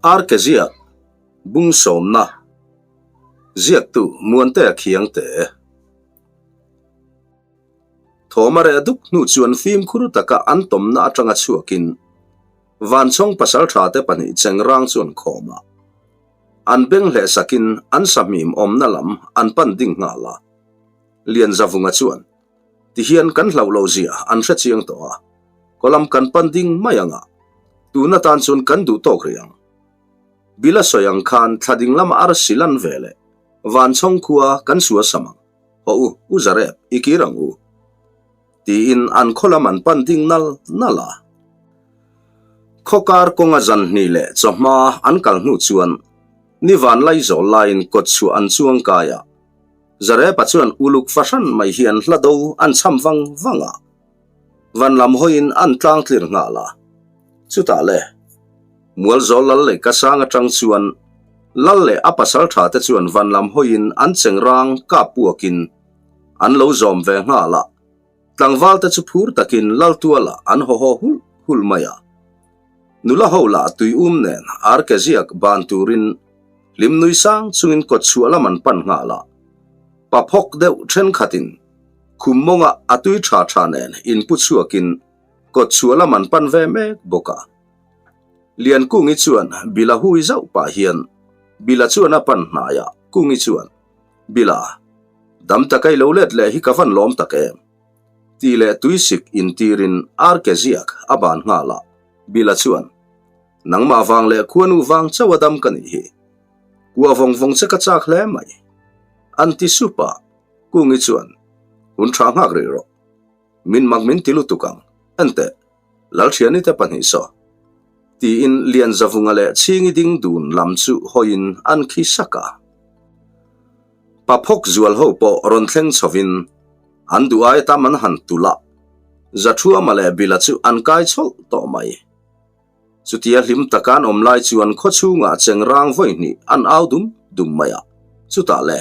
Arkeziak, Bung sawmna, Ziaktu Muantea Khiangte. Thawm a reh duk hnu chuan fimkhur taka an tawmna atanga chhuakin Vanchhawng pasaltha te pahnih chengrang chuan khawm a. An beng hleh sakin an sahmim awmna lam an pan ding nghal a. Lianzavunga chuan, Tihian kan hlauh loh zia an hre chiang tawh a, kawlam kan pan ding mai ang a, tun atan chuan kan duh tawk rih ang. Bila sawi ang khan thla ding lama arsi lan ve leh Vanchhawng khua kan sual sam ang, hawh u, u Zarep, i kir ang u. Tiin an khaw lam an pan ding nal nal a. Khawkar kawnga zan hnih leh chawhma an kal hnu chuan ni vanlai zawl laiin kawtchhuah an chuang kai a. Zarepa chuan uluk fahran mai hian hla do an chham vang vang a, van lam hawiin an tlang tlir nghal a. Chutah le, Mualzawl lal leh ka sang atang chuan lal leh a pasal tha te chuan van lam hawiin an chengrang kap puakin an lo zawm ve nghal a, tlangval te chu phur takin lal tualah an haw haw hulh hulh mai a. Nula ho lah tui um nen arke ziak ban turin hlim nui sang chungin kawt chhuah lam an pan nghal a. Pa phawk deuh thenkhatin khum mawngah a tui tha tha nen inpu chhuakin kawt chhuah lam an pan ve mek bawk a. Liankungi chuan Bila hui zauh pah hian Bila chuan a pan hnai a, Kungi chuan, Bila, dam taka i lo let leh hi ka van lawm tak em? Tih leh tuisik intirin arke ziak a ban nghal a, Bila chuan, Nangmah vang leh khuanu vang chauh a dam ka nih hi. Kua vawng vawng che ka chak hle mai. An ti sup a, Kungi chuan, Hun tha nghak rih rawh. Min mak min ti lutuk ang. Enteh, Lalthiani te pahnih saw. Tiin Lianzavunga leh Chhingi ding dun lam chu hawiin an khi sak a. Paphawk zual ho pawh rawn thleng chhovin an duh ai tam an han tulh a, Zathuama leh Bila chu an kai chhawlh tawh mai. Chutia hlim taka an awm lai chuan khaw chhungah chengrang vawi hnih an au dum dum mai a, chutah le,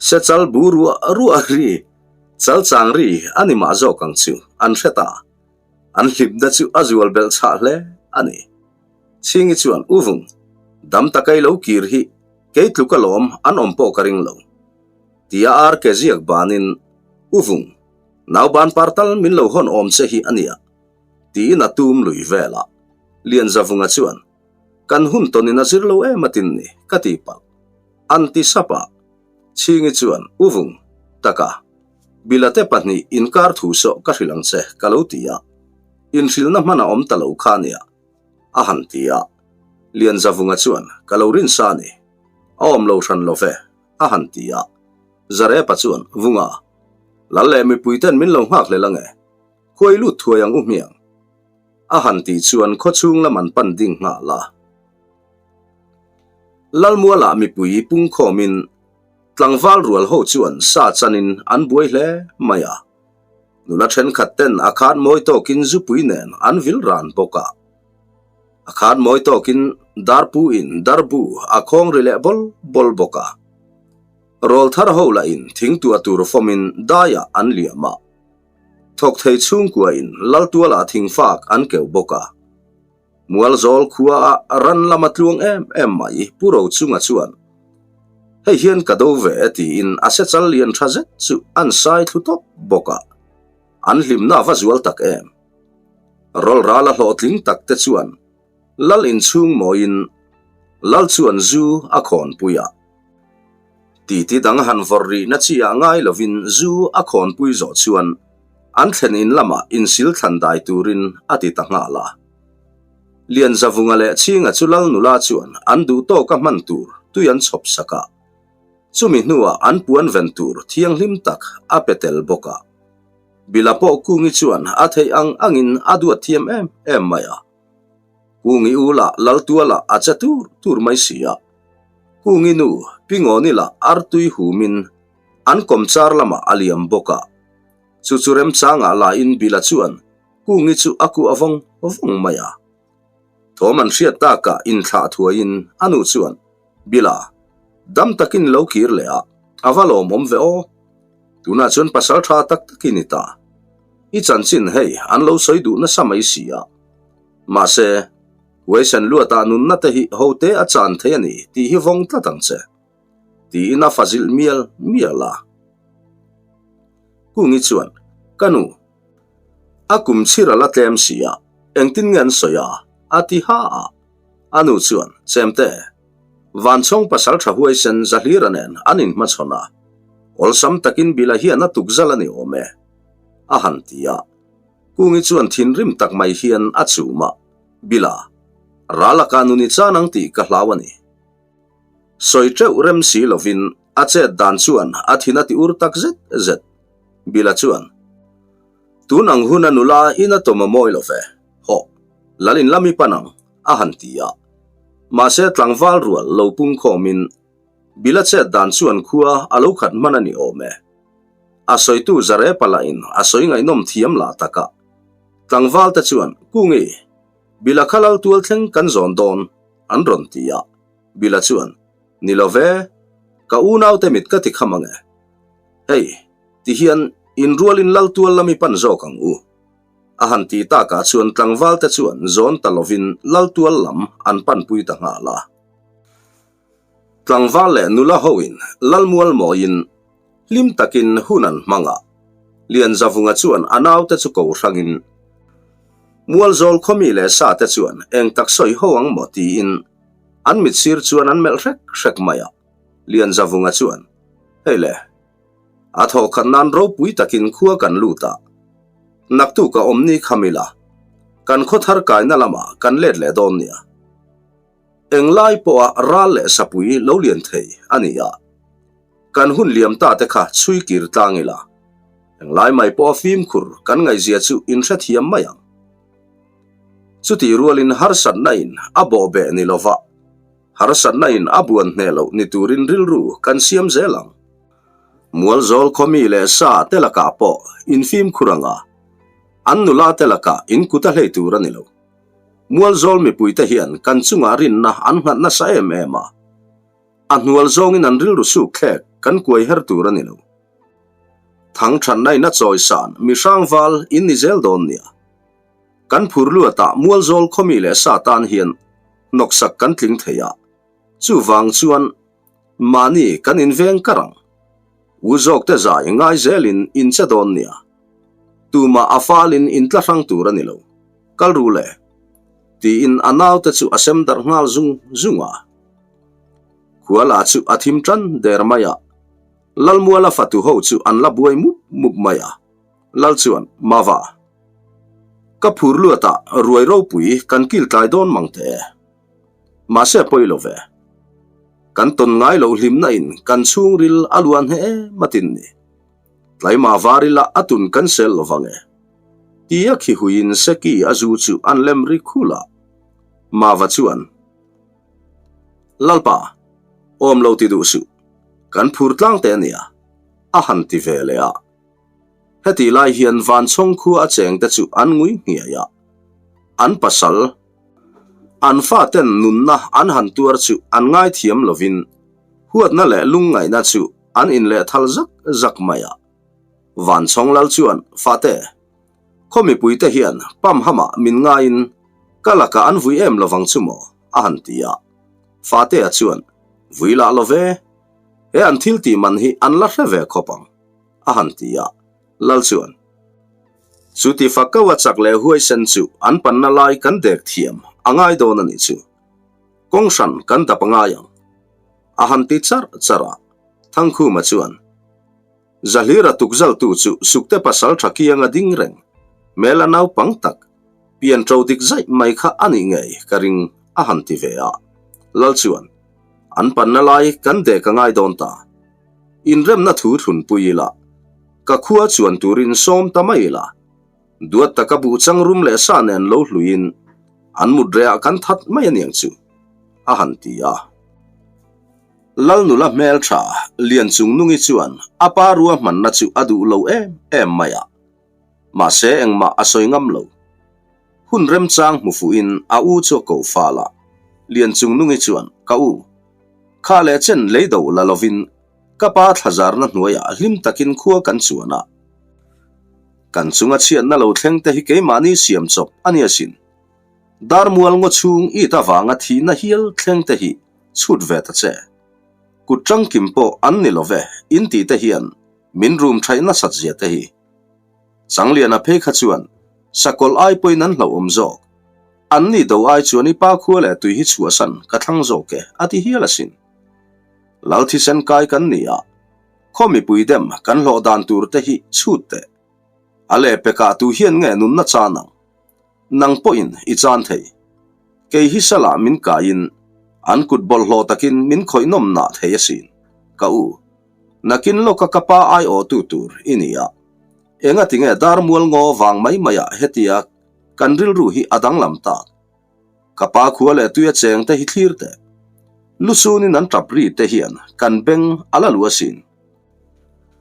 Sechal bu ruah ruah ri, chal chang ri a ni mah zawk ang chu an hre ta. An hlimna chu a zual belh chhah hle a ni. Chhingi chuan U Vung, dam taka i lo kir hi kei tluk alawm an awm pawh ka ring lo. Tia ar ke ziak banin U Vung, nau ban par tal min lo hawn awm che hi a nia. Tiin a tum lui vel a. Lianzavunga chuan, Kan hun tawnin a zir lo em atin ni, ka ti palh. An ti sap a. Chhingi chuan, U Vung, taka, Bilate pahnih inkar thu sawh ka hrilh ang che, ka lo ti a. Inhrilhna hman a awm ta lo kha nia, a han ti a. Lianzavunga chuan, Ka lo rin sa ni. A awm lo hran lo ve, a han ti a. Zarepa chuan, Vunga, Lal leh mipuiten min lo nghak hlel ange. Khuai lut thuai ang u hmiang. A han tih chuan khawchhung lam an pan ding nghal a. Lalmualah mipui pungkhawmin tlangval rual ho chuan sa chanin an buai hle mai a. Nula thenkhat ten a khan mawi tawkin zupui nen an vil ran bawk a. A khan mawi tawkin darpu in darbu a khawng ri leh bawl bawl bawk a. Rawlthar ho lahin thingtuah tur fawmin daiah an liam a. Thawk thei chhungkua in Laltuala thingfak an keuh bawk a. Mualzawl khua a ran lama tluang em em mai Pu Rochunga chuan, Hei hian ka do ve e tiin a sechal lian tha zet chu an sai thlu tawp bawk a. An hlimna va zual tak em. Rawlrala hlawhtling tak te chuan Lal inchhung mawiin Lal chuan zu a khawnpui a. Titi dang han vawrh rihna chi ah ngai lovin zu a khawnpui zawh chuan an thlen in lamah insil thlan dai turin a ti ta nghal a. Lianzavunga leh Chhinga chu Lal nula chuan an duh tawka hman tur tui an chhawp sak a. Chumi hnuah an puan ven tur thianghlim tak a pe tel bawk a. Bila pawh Kungi chuan a theih ang angin a duat thiam em em mai a. Kungi u lah Laltuala a che tur tur mai si a. Kungi nu Pingawni lah artui humin an kawmchar lamah a liam bawk a. Chu chu remchangah lahin Bila chuan Kungi chu a kuah vawng vawng mai a. Thawm an hriat takah inthlah thuaiin a nu chuan, Bila, dam takin lo kir leh a, a va lawmawm ve aw. Tunah chuan pasal tha tak takin i ta. I chanchin hei an lo sawi duh nasa mai si a. Mahse. Huaisen luatah nunna te hi hote a chan thei a ni tih hi vawng tlat ang che. Tiin a fa zilh mial mial a. Kungi chuan, Ka nu, a kum chhir a la tlem si a, engtin nge an sawi a? a ti ha a. A nu chuan, Chemte, Vanchhawng pasal tha huaisen Zahlira nen an inhmachhawn a, awlsam takin Bila hian a tukzal a ni awm e, a han ti a. Kungi chuan thinrim tak mai hian a chum a, Bila, ral a ka nun i chan ang tih ka hlau a ni. Sawi teuh rem si lovin a chet dan chuan a thin a ti ur tak zet zet. Bila chuan, Tun ang hun a nula in a tawm a mawi lo ve, hawh, lal in lam i pan ang, a han ti a. Mahse tlangval rual lo pung khawmin Bila chet dan chuan khua a lo khat hman a ni awm e. A sawitu Zarepa lahin a sawi ngaihnawm thiam lah tak a. Tlangval te chuan, Kungi, Bila kha lal tual thleng kan zawn dawn, an rawn ti a. Bila chuan, Ni lo ve, ka unaute mit ka ti kham ang e. Hei, ti hian inrualin lal tual lam i pan zawk ang u. A han ti takah chuan tlangval te chuan zawn ta lovin lal tual lam an panpui ta nghal a. Tlangval leh nula hoin Lalmual mawiin hlim takin hun an hmang a, Lianzavunga chuan a naute chu ko hrangin Mualzawl khawmi leh sate chuan eng tak sawi ho ang maw tiin an mitsir chuan an melh hrek hrek mai a, Lianzavunga chuan, Hei le, a thawhkhat nan ropui takin khua kan lut a, naktuk a awm ni kham ila, kan khawthar kaina lamah kan let leh dawn nia. Englai pawha ral leh sapui lo lian thei a ni a, kan hun liam ta te kha chhui kir tlang ila, englai mai pawha fimkhur kan ngaihzia chu inhrethiam mai ang. Chutih rualin harsatna in a bawhbeh ni lova, harsatna in a buan hneh loh ni turin rilru kan siam zel ang. Mualzawl khawmi leh sa te lakah pawh infimkhur anga, an nula te lakah inkut a hlei tur a ni lo. Mualzawl mipuite hian kan chungah rinna an nghat nasa em em a, a hnual zawngin an rilru suk thlek kan kuai her tur a ni lo. Thangthanna in a chawisan mi hrangval in ni zel dawn nia. Kan phur luatah Mualzawl khawmi leh sa tan hian hnawksak kan tling thei a, chuvang chuan mahni kan inveng kar ang. U zawkte zai ngai zelin in che dawn nia. Tumah a falin in tla hrang tur a ni lo. Kal ru le. Tiin a naute chu a sem darh nghal zung zung a. Khuala chu a thim tan der mai a. Lalmuala fatu ho chu an la buai mup mup mai a. Lal chuan, Mava. Ka phur luatah ruai ropui kan kil tlai dawn mang teh e. Mahse a pawi lo ve. Kan tawn ngai loh hlimna in kan chhungril a luan hneh em atin ni. Tlaima var ila a tun kan sel lo vang e. Tia khi huiin Seki a zu chu an lem ri khul a. Mava chuan, Lalpa, awm lo ti duh suh. Kan phur tlang teh ania, a han ti ve leh a. Hetih lai hian Vanchhawng khua a chengte chu an ngui hniai a. An pasal, an faten nunna an han tuar chu an ngaithiam lovin huatna leh lungngaihna chu an inlehthal zak zak mai a. Vanchhawng lal chuan, Fate, khaw mipuite hian pamhamah min ngaiin ka lakah an vui em lovang chu maw? a han ti a. Fatea chuan, Vui lah lo ve, he an thil tih man hi an la hre ve khawp ang, a han ti a. Lal chuan, Chuti fakau a chak leh huaisen chu an panna lai kan dek thiam a ngai dawn a nih chu. Kawng hran kan dap a ngai ang. A han ti charh charh a, Thangkhuma chuan, Zahlira tukzaltu chu Sukte pasal tha kianga ding reng, hmel a naupang tak, pian ṭo dik zaih mai kha a nih ngei ka ring, a han ti ve a. Lal chuan, An panna lai kan dek a ngai dawn ta. Inremna thu thlunpui ila, ka khua chuan turin sawm ta mai ila. Duat taka buh chang rum leh sa nen lo hluiin an mut rehah kan that mai aniang chu, a han ti a. Lalnula hmeltha Lianchungnungi chuan a pa ruahmanna chu a duh lo em em mai a, mahse engmah a sawi ngam lo. Hun remchang hmu fuhin a u chu a ko fal a, Lianchungnungi chuan, Ka u, kha leh chen lei do la lovin ka pa thlazarna hnuaiah hlim takin khua kan chuan a, Kan chunga chhiatna lo thleng te hi keimahni siam chawp a ni asin. Darmual ngaw chhung it avanga thihna hial thleng te hi chhut ve ta che. Kut tangkim pawh an ni lo ve in tih te hian min rum thaih nasat zia te hi. Changliana phei kha chuan sakawlh ai pawhin an hlauhawm zawk. An ni do ai chuan i pa khua leh tui hi chhuahsan ka thlang zawk e a ti hial asin. Lal thisen kai kan ni a, khaw mipui dem kan hlawh dan tur te hi chhut teh. A lehpekah tu hian nge nunna chan ang? Nang pawhin i chan thei. Kei hi salah min kaiin an kut bawlhhlawh takin min khawih nawm nah thei asin. Ka u, nakin lawka ka pa aiawhtu tur i ni a. Engatinge darmual ngaw vang mai maiah hetia kan rilru hi a danglam tak? Ka pa khua leh tuia cheng te hi thlir teh. Lusunin an tap ri te hian kan beng a la lu asin.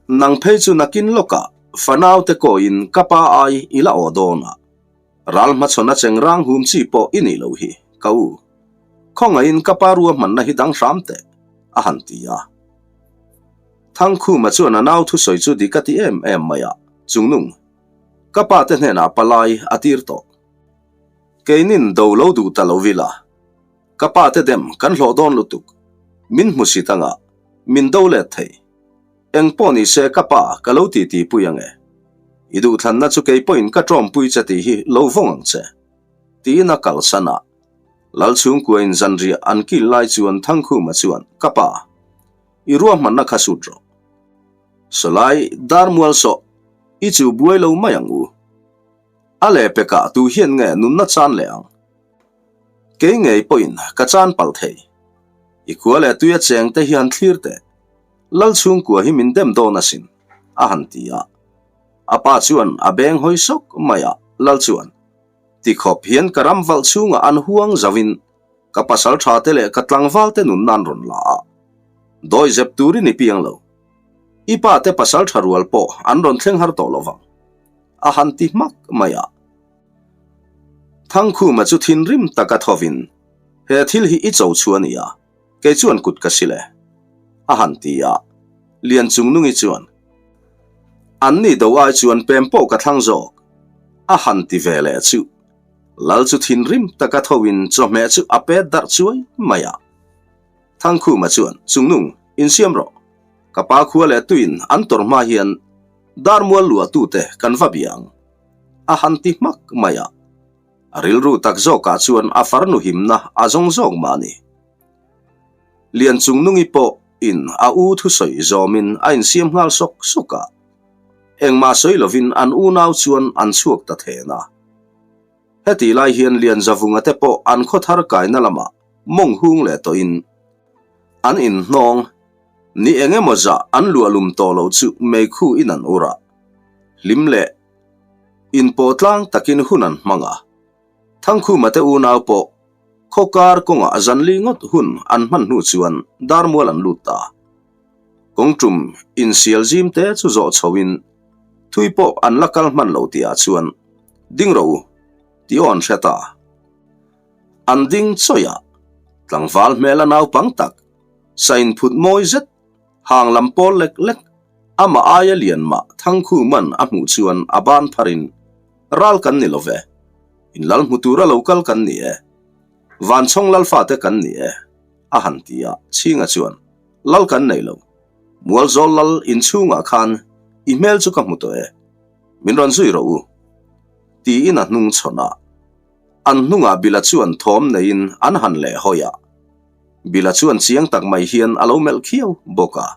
Nang phei chu nakin lawkah fanau te kawiin ka pa ai i la aw dawn a. Ral hmachhawn a cheng rang hum chi pawh i nih loh hi, ka u. Khawngaihin ka pa ruahmanna hi dang hram teh, a han ti a. Thangkhuma chuan a nau thusawi chu dik a ti em em mai a, Chungnung, ka pa te hnenah palai a tir tawh. Keinin do lo duh ta lo vila, ka pa te dem kan hlawh dawn lutuk, min hmu si tanga, min do let thei. Eng pawh ni se ka pa ka lo ti ti pui ange. I duhthlanna chu kei pawhin ka tawmpui che tih hi lo vawng ang che. Tiin a kalsan a. Lal chhungkuain zanriah an kil lai chuan Thangkhuma chuan, Ka pa, i ruahmanna kha sut rawh. Sawlai, Darmual sawh, i chu buai lo mai ang u. A lehpekah tu hian nge nunna chan leh ang? Kei ngei pawhin ka chan palh thei. I khua leh tuia cheng te hian thlir teh. Lal chhungkua hi min dem dawn asin, a han ti a. A pa chuan a beng hawi sawk mai a, Lal chuan, Ti khawp hian ka ram valh chhungah an huang zauhin ka pasal tha te leh ka tlangval te nun nan rawn la a. Dawi zep turin i piang lo. I pa te pasal tha rual pawh an rawn thleng har tawh lo vang. A han ti hmak mai a. Thangkhuma chu thinrim taka thovin, He thil hi i cho chu a ni a, kei chuan kut ka sil e. A han ti a. Lianchungnungi chuan, An ni do ai chuan pem pawh ka thlang zawk. A han ti ve leh chu. Lal chu thinrim taka thovin chawhmeh chu a pet darh chuai mai a. Thangkhuma chuan, Chungnung, insiam rawh. Ka pa khua leh tuin an tawrh hma hian Darmual luahtute kan va bia ang, a han ti hmak mai a. A rilru tak zawkah chuan a farnu himna a zawng zawk mah a ni. Lianchungnungi pawh in a u thusawi zawmin a insiam nghal sawk sawk a. Engmah sawi lovin an unau chuan an chhuak ta then a. Hetih lai hian Lianzavunga te pawh an khaw thar kaina lamah mawng hung leh tawhin an inhnawng. Ni eng emaw zah an luahlum tawh loh chu meikhu in an ur a, hlim leh inpawh tlang takin hun an hmang a. Thangkhuma te unau pawh khaw kar kawngah zanli ngawt hun an hman hnu chuan darmual an lut ta. Kawngtum insial zim te chu zawh chhoin thui pawh an la kal hman lo tihah chuan ding rawh u tih aw an hre ta. An ding chawih a, tlangval hmel a naupang tak Sain phut mawi zet, hang lam pawl lek lek, amah aia lian mah Thangkhu man a hmuh chuan a ban pharin, Ral kan ni lo ve, in lal hmu tura lo kal kan ni e, Vanchhawng lalfate kan ni e, a han ti a, Chhinga chuan, Lal kan nei lo, Mualzawl lal inchhungah khan i hmel chu ka hmu tawh e, min rawn zui rawh u, tiin a hnung chhawn a, an hnungah Bila chuan thawm neiin an han leh hawi a. Bila chuan chiang tak mai hian a lo melh khiau bawk a.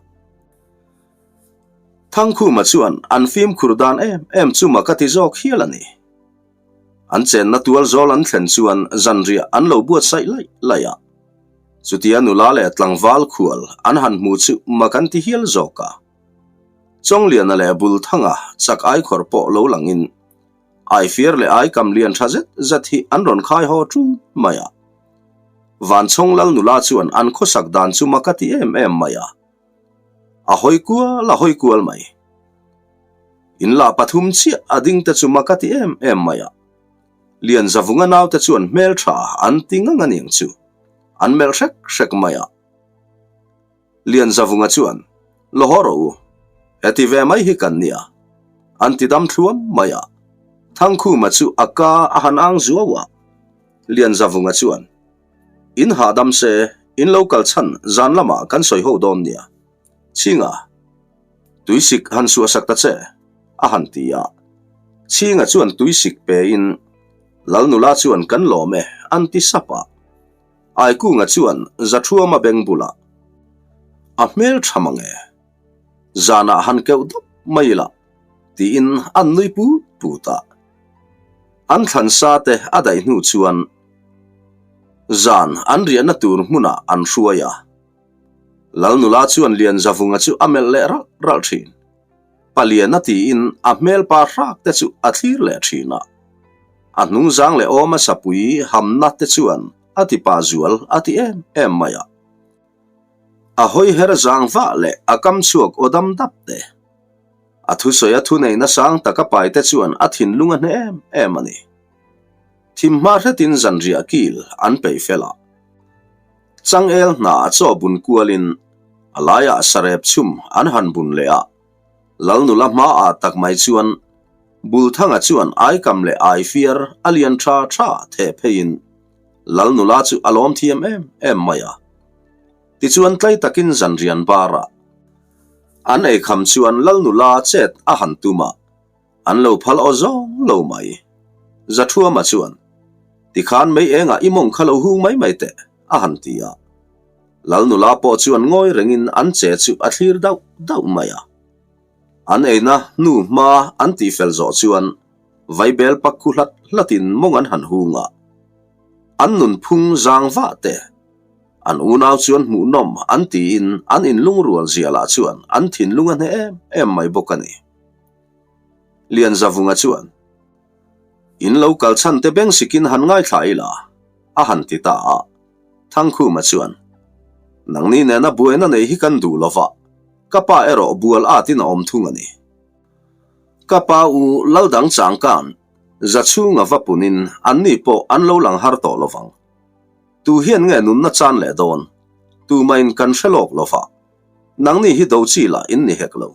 Thangkhuma chuan an fimkhur dan em em chu mak a ti zawk hial a ni. An chenna tual zawl an thlen chuan zanriah an lo buatsaih laih laih a. Chutia nula leh tlangval khual an han hmu chu mak an ti hial zawk a. Chawngliana leh Bulthanga chak aikhawr pawh lo langin Aifiar leh aikam lian tha zet zet hi an rawn khai haw ṭu mai a. Vanchhawng lal nula chuan an khawsak dan chu mak a ti em em mai a. A hawi kual a hawi kual mai. In lah pathum chiah a ding te chu mak a ti em em mai a. Lianzavunga naute chuan hmeltha an ti ngang a niang chu. An melh hrek hrek mai a. Lianzavunga chuan, Law haw rawh u, heti ve mai hi kan nia, an ti dam thluam mai a. Thangkhuma chu a ka a han ang zuau a. Lianzavunga chuan, In hahdam se, in lo kal chhan zan lamah kan sawi ho dawn nia. Chhinga, tuisik han suahsak ta che, a han ti a. Chhinga chuan tuisik pein, Lalnula chuan kan lawm e, an ti sap a. Aikunga chuan Zathuama beng bulah, A hmel tha mang e, zanah han keuh dawp mai ila, tiin an nui put put a. An thlan sa te a daih hnu chuan zan an riahna tur hmunah an hruai a. Lalnula chuan Lianzavunga chu a melh leh ralh ralh thin. Paliana tiin a hmelpa hrak te chu a thlir leh thin a. A hnungzang leh awma sapui hamna te chuan a ti pa zual a ti em em mai a. A hawi her zang vah leh a kam chhuak aw dam dap te. A thusawi a thuneihna sang taka pai te chuan a thinlung a hne em em a ni. Thim hma hretin zanriah kil an peih fel a. Changel hna a chaw bun kualin a laiah sarep chhum an han bun leh a, Lalnula hmaah tak mai chuan Bulthanga chuan aikam leh aifiar a lian tha tha theh pheiin Lalnula chu a lawm thiam em em mai a. Tichuan tlai takin zanrian barah an eikham chuan Lalnula chet a han tum a. An lo phal aw zawng lo mai. Zathuama chuan, Tikhan mei engah i mawng kha lo hung mai mai teh, a han ti a. Lal nula pawh chuan ngawi rengin an che chu a thlir dauh dauh mai a. An eina hnu hma an tihfel zawh chuan vaibel pak khu hlat hlatin mawng an han hung a. An nunphung zang vah te, an unau chuan hmuhnawm an tiin an inlungrual zia lah chuan an thinlung a hne em em mai bawk a ni. Lianzavunga chuan, In lo kal chhan te beng sikin han ngaithla ila, a han ti ta a. Thangkhuma chuan, Nangni nena buaina nei hi kan duh lova, ka pa erawh bual atin a awm thung a ni. Ka pa u Laldang changkan Zachhunga va punin anni pawh an lo lang har tawh lovang. Tu hian nge nunna chan leh dawn? Tumahin kan hre lawk lova, nangni hi do chi lah in ni hek lo.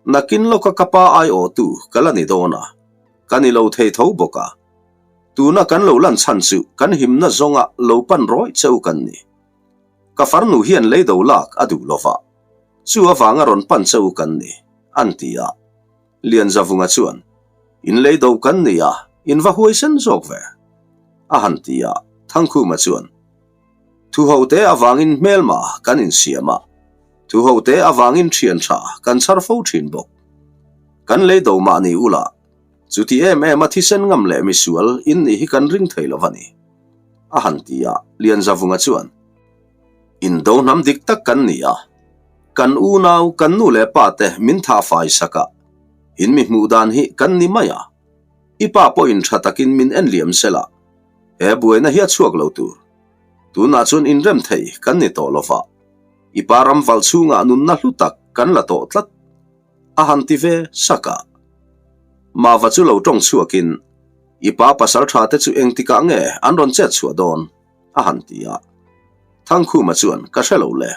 Nakin lawka ka pa aiawhtu ka la ni dawn a, ka ni lo thei tho bawk a. Tuna kan lo lan chhan chu kan himna zawnga lo pan rawih cheu kan ni. Ka farnu hian leido lak a duh lova, chu avanga rawn pan cheu kan ni, an ti a. Lianzavunga chuan, In leido kan ni a, in va huaisen zawk ve, a han ti a. Thangkhuma chuan, Thuhote avangin hmelma kan insiam a, thuhote avangin thian tha kan chhar fo thin bawk. Kan lei do mahni ula, chuti em em a thisen ngam leh misual in nih hi kan ring thei lo a ni, a han ti a. Lianzavunga chuan, Indo hnam dik tak kan ni a, kan unau, kan nu leh pa te min thah fai sak a, in mi hmuh dan hi kan ni mai a, i pa pawhin tha takin min en liam sela, He buaina hi a chhuak lo tur. Tunah chuan inrem thei kan ni tawh lova, i pa ram valh chhungah nunna hlu tak kan la tawh tlat, a han ti ve sak a. Mava chu lo tawng chhuakin, I pa pasal tha te chu engtikah nge an rawn chet chhuah dawn? a han ti a. Thangkhuma chuan, Ka hre lo le.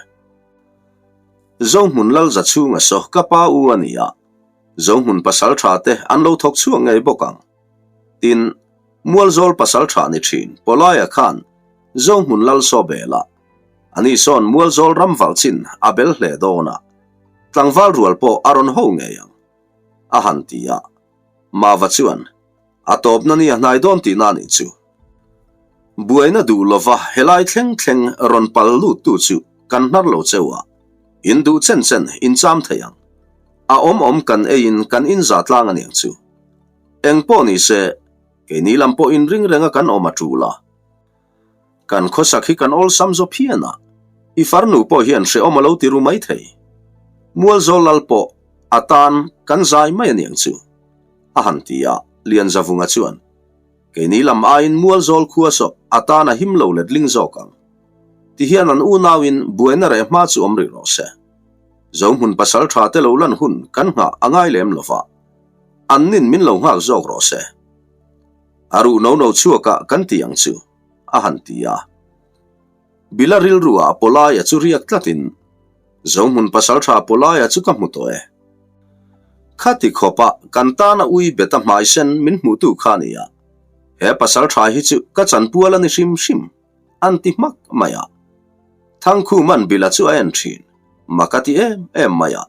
Zohmun Lalza chhunga saw ka pa u a ni a, Zohmun pasal tha te an lo thawk chhuak ngei bawk ang. Tin, Mualzawl pasal tha ni thin Pawlaia khan Zohmun lal saw bel a, ani sawn Mualzawl ram valh chin a bel hle dawn a, tlangval rual pawh a rawn ho ngei ang, a han ti a. Mava chuan, A tawpna ni a hnai dawn tihna a nih chu. Buaina duh lova helai thleng thleng rawn pal luttu chu kan hnar lo cheu a, in duh chen chen in cham thei ang. A awm awm kan eiin kan inza tlang a niang chu. Eng pawh ni se, keini lam pawh inring renga kan awm a tul a. Kan khawsak hi kan awlsam zawp hian a, i farnu pawh hian hrehawm a lo ti ru mai thei. Mualzawl lal pawh a tan kan zai mai a niang chu, a han ti a, Lianzavunga chuan, Keini lam aiin Mualzawl khua saw a tan a him lo letling zawk ang. Tihian an unauin buaina reh hma chu awm rih rawh se. Zohmun pasal tha te lo lan hun kan nghah a ngai lem lova. An nin min lo nghak zawk rawh se. A ruh no no chhuakah kan ti ang chu, a han ti a. Bila rilruah Pawlaia chu riak tlatin, Zohmun pasaltha Pawlaia chu ka hmu tawh e. Khati khawpa kan tana ui beta hmaisen min hmuhtu kha a ni a. He pasalṭha hi chu ka chanpual a ni hrim hrim, an ti hmak mai a. Thangkhuman Bila chu a en ṭhin, mak a ti em em mai a.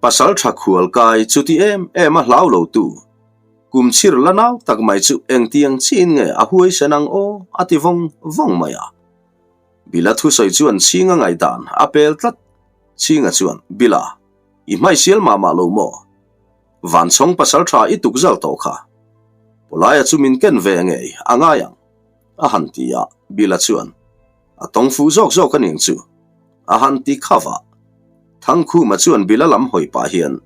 Pasalṭha khual kai chuti em em a hlau lo tu, kum chhir la nau tak mai chu engtiang chiin nge a huaisen ang aw a ti vawng vawng mai a. Bila thusawi chuan Chhinga ngaihdan a pel tlat. Chhinga chuan, Bila, i hmaisial mah mah lo maw? Vanchhawng pasalṭha i tuk zal tawh kha. Pawlaia chu min ken ve ngei a ngai ang, a han ti a, Bila chuan, A tawng fuh zawk zawk a ning chu, a han ti kha vah. Thangkhuma chuan Bila lam hawi pah hian,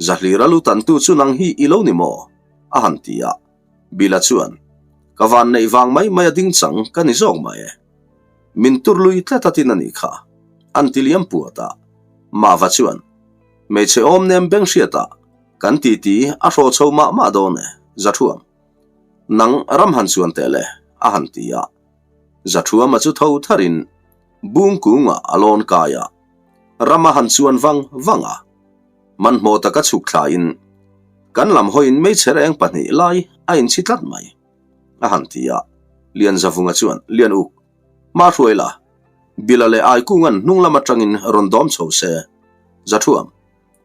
Zahlira lu tantu chu nang hi i lo ni maw? a han ti a, Bila chuan, Ka van neih vang mai mai a ding chang ka ni zawk mai e. Min tur lui tlat a tin a nih kha, an ti liam puat a. Mava chuan, Hmeichhe awm nem beng hriatah kan titi a hraw chho mah mah dawn e, Zathuam. Nang ram han chuan teh le, a han ti a. Zathuama chu tho tharin bung kungah a lawn kai a, ram a han chuan vang vang a. Hmanhmawh taka chhuk thlain kan lam hawiin meichher eng pahnih lai a inchhi tlat mai, a han ti a. Lianzavunga chuan, Lian uk, hma hruai la, Bila leh Aikunga'n hnung lam atangin rawn dawm chho se, Zathuam,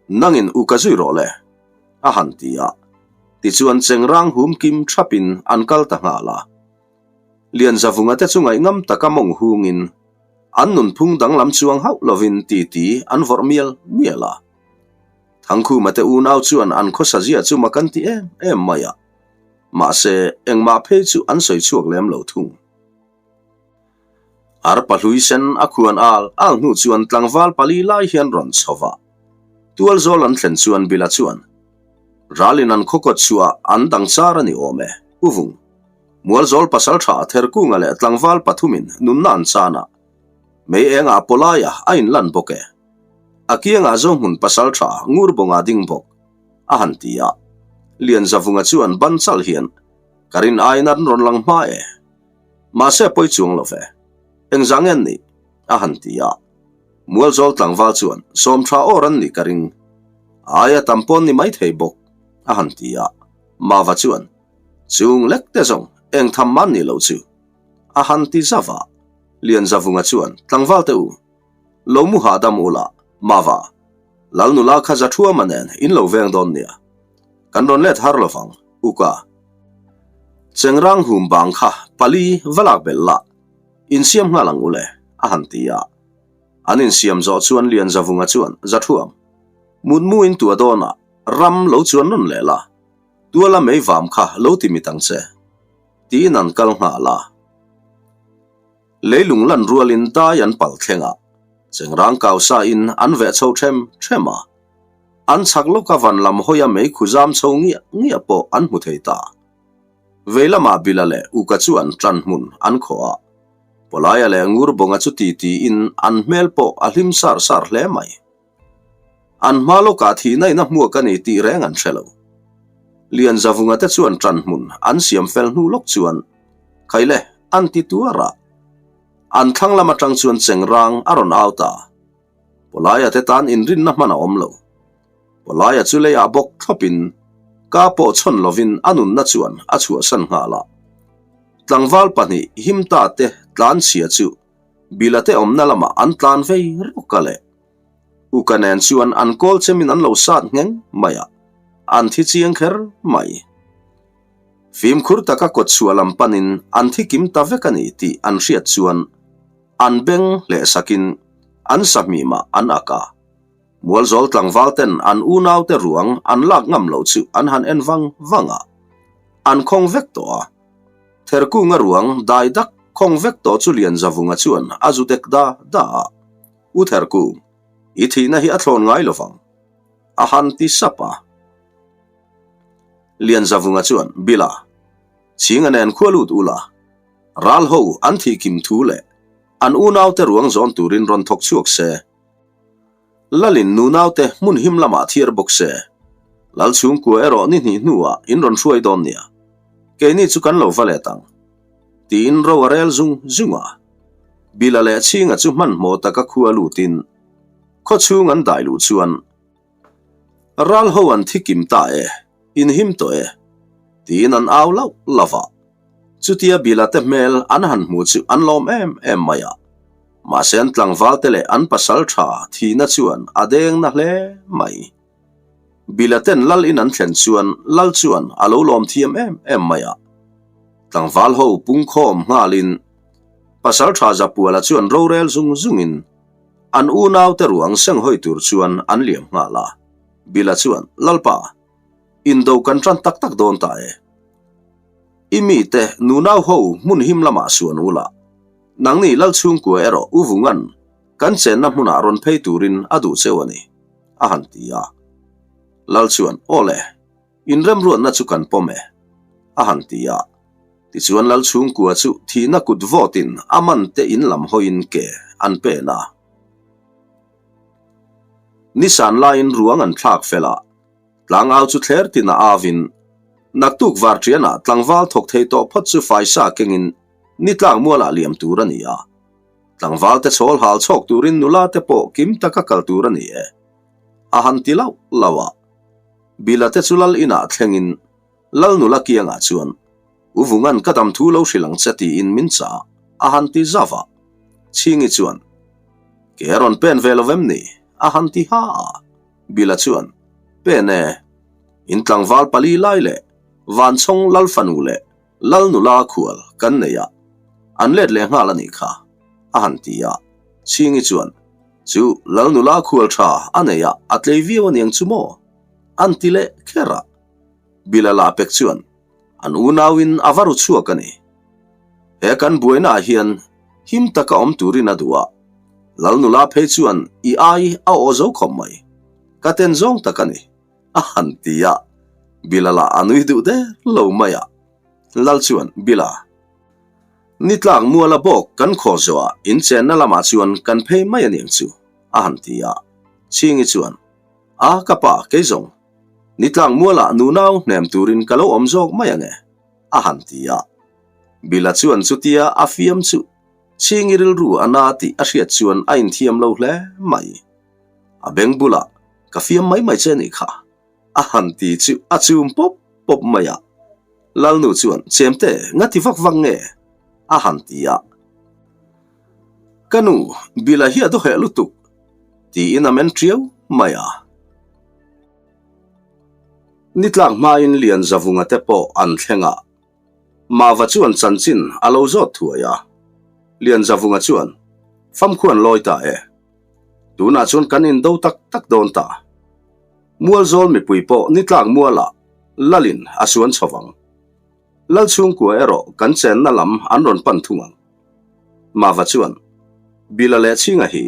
nangin u ka zui rawh le, a han ti a. Tichuan chengrang hum kim thapin an kal ta nghal a. Lianzavunga te chu ngaihngam taka mawng hungin an nunphung danglam chuang hauh lovin titi an vawrh mial mial a. Thangkhuma te unau chuan an khawsa zia chu mak an ti em em mai a. Mahse, engmah phei chu an sawi chhuak lem lo thung. Arpa hlui sen a khuan al al hnu chuan tlangval pali lai hian rawn chho va. Tualzawl an thlen chuan Bila chuan, Ralin an khaw kawt chhuah an dang char a ni awm e, U Vung. Mualzawl pasaltha Therkunga leh tlangval pathumin nunna an chan a, mei engah pawlaia a inlan bawk e. A kiangah Zohmun pasaltha Ngurbawnga ding bawk, a han ti a. Lianzavunga chuan ban chalh hian, Ka rin aiin an rawn lang hma e. Mahse a pawi chuang lo ve. Engzah nge an nih? a han ti a. Mualzawl tlangval chuan, Sawmtha awr an nih ka ring. Aia tam pawn ni maithei bawk, a han ti a. Mava chuan, Chung lek te zawng, eng tham man nih loh chu? a han ti zauh a. Lianzavunga chuan, Tlangval te u, lo mu hahdam ula, Mava, Lal nula kha Zathuama nen in lo veng dawn nia. Kan rawn let har lovang, Uka. Chengrang hum bang kha pali va lak belh la, insiam nghal ang ule, a han ti a. An insiam zawh chuan Lianzavunga chuan, Zathuam, mutmu in tua dawnah ram lo chuan rawn leh la, tuala mei vam kha lo ti mit ang che, tiin an kal nghal a. Leilung lan rualin dai an pal thleng a, chengrang kau sa in an veh chho them them a. An chhak lawka van lam hawia mei khu zam chho ngiah ngiah pawh an hmu thei ta. Vei lamah Bila leh Uka chu an tan hmun an khawh a. Pawlaia leh Ngurbawnga chu titi in an hmel pawh a hlim sar sar hle mai. An hma lawkah thihna in a hmuak a ni tih reng an hre lo. Lianzavunga te chuan tan hmun an siam fel hnu lawk chuan Khaile an ti tuar a. An thlang lam atang chuan chengrang a rawn au ta. Pawlaia te tan inrinna hman a awm lo. Pawlaia chu leiah bawk thlawpin ka pawh chhawn lovin a nunna chuan a chhuahsan nghal a. Tlangval pahnih Himta te tlanchhia chu Bila te awmna lamah an tlan vei rawk a le. Uka nen chuan an kawl chemin an lo sat ngheng mai a, an thi chiang kher mai. Fimkhur taka kawtchhuah lam panin an thi kim ta vek a ni tih an hriat chuan an beng hleh sakin an sahmimah an ak a. Mualzawl tlangval ten an unaute ruang an lak ngam loh chu an han en vang vang a, an khawng vek tawh a. Therkunga ruang dai dak khawng vek tawh chu Lianzavunga chuan a zu dek da da a, U Therkung, i thihna hi a thlawn ngai lovang, a han ti sap a. Lianzavunga chuan, Bila, Chhinga nen khua lut ula, ral ho an thih kim thu leh an unaute ruang zawn turin rawn thawk chhuak se. Lalin nunaute hmun him lamah thiar bawk se. Lal chhungkua erawh ni hnih hnuah in rawn hruai dawn nia. Keini chu kan lo va let ang. Tiin ro a rel zung zung a. Bila leh Chhinga chu hmanhmawh taka khua lutin khawchhung an dai luh chuan, Ral ho an thi kim ta e, in him tawh e. Tiin an au lauh lauh a. Chutia Bila te hmel an han hmu chu an lawm em em mai a. Mahse an tlangval te leh an pasal tha thihna chuan a deng na hle mai. Bila ten lal in an thlen chuan lal chuan a lo lawm thiam em em mai a. Tlangval ho pungkhawm nghalin pasal tha Zapuala chuan rorel zung zungin an unau te ruang senghawi tur chuan an liam nghal a. Bila chuan, Lalpa, indo kan tan tak tak dawn ta e. I mite nunau ho hmun him lamah suan ula, nangni lal chhungkua erawh u vungan kan chenna hmunah rawn phei turin a duh cheu a ni, a han ti a. Lal chuan, Aw le, inremruatna chu kan pawm e, a han ti a. Tichuan lal chhungkua chu thihna kut vawtin a man te in lam hawiin ke an pen a. Nisan laiin ruang an thlak fel a, Tlangau chu thler tin a avin, naktuk varṭianah tlangval thawk thei tawh phawt chu faisa kengin nitlak mualah liam tur a ni a. Tlangval te chhawl hal chhawk turin nula te pawh kim taka kal tur a ni e. A han ti lauh lauh a. Bila te chu lal inah thlengin lal nula kiangah chuan, U Vungan ka dam thu lo hrilh ang che tiin min chah a han ti zauh a. Chhingi chuan, Ke a rawn pen ve lo vem ni? a han ti ha a. Bila chuan, Pen e, in tlangval pali lai leh Vanchhawng Lal fanu leh Lal nula khual kan nei a, an let leh nghal a nih kha, a han ti a. Chhingi chuan, Chu Lal nula khual tha a nei a, a tlei viau a niang chu maw? An ti leh kher a. Bila lah pek chuan, An unauin a va ru chhuak a ni. He kan buainaah hian him taka awm turin a duh a, Lal nula phei chuan i ai a aw zo khawp mai. Ka ten zawng tak a ni, a han ti a. Bila lah a nui duh der lo mai a. Lal chuan, Bila, ni tlak muala bawk kan khaw zawhah in chenna lamah chuan kan phei mai a niang chu, a han ti a. Chhingi chuan, A, ka pa, kei zawng, ni tlak mualah nunau hnem turin ka lo awm zawk mai ang e, a han ti a. Bila chuan chutia a fiam chu Chhingi rilru a na tih a hriat chuan a inthiam lo hle mai. A beng bulah, Ka fiam mai mai che nih kha, a han ti chu a chum pawp pawp mai a. Lalnu chuan, Chemte, nga ti vak vak nge? a han ti a. Ka nu, Bila hi a dawheh lutuk, tiin a men ṭiau mai a. Nitlak hmain Lianzavunga te pawh an thleng a. Mava chuan chanchin a lo zawt thuai a, Lianzavunga chuan, Famkhuan lawi ta e. Tunah chuan kan indo tak tak dawn ta. Mualzawl mipui pawh ni tlak mualah Lalin a suan chho vang. Lal chhungkua erawh kan chenna lam an rawn pan thung ang. Mava chuan, Bila leh Chhinga hi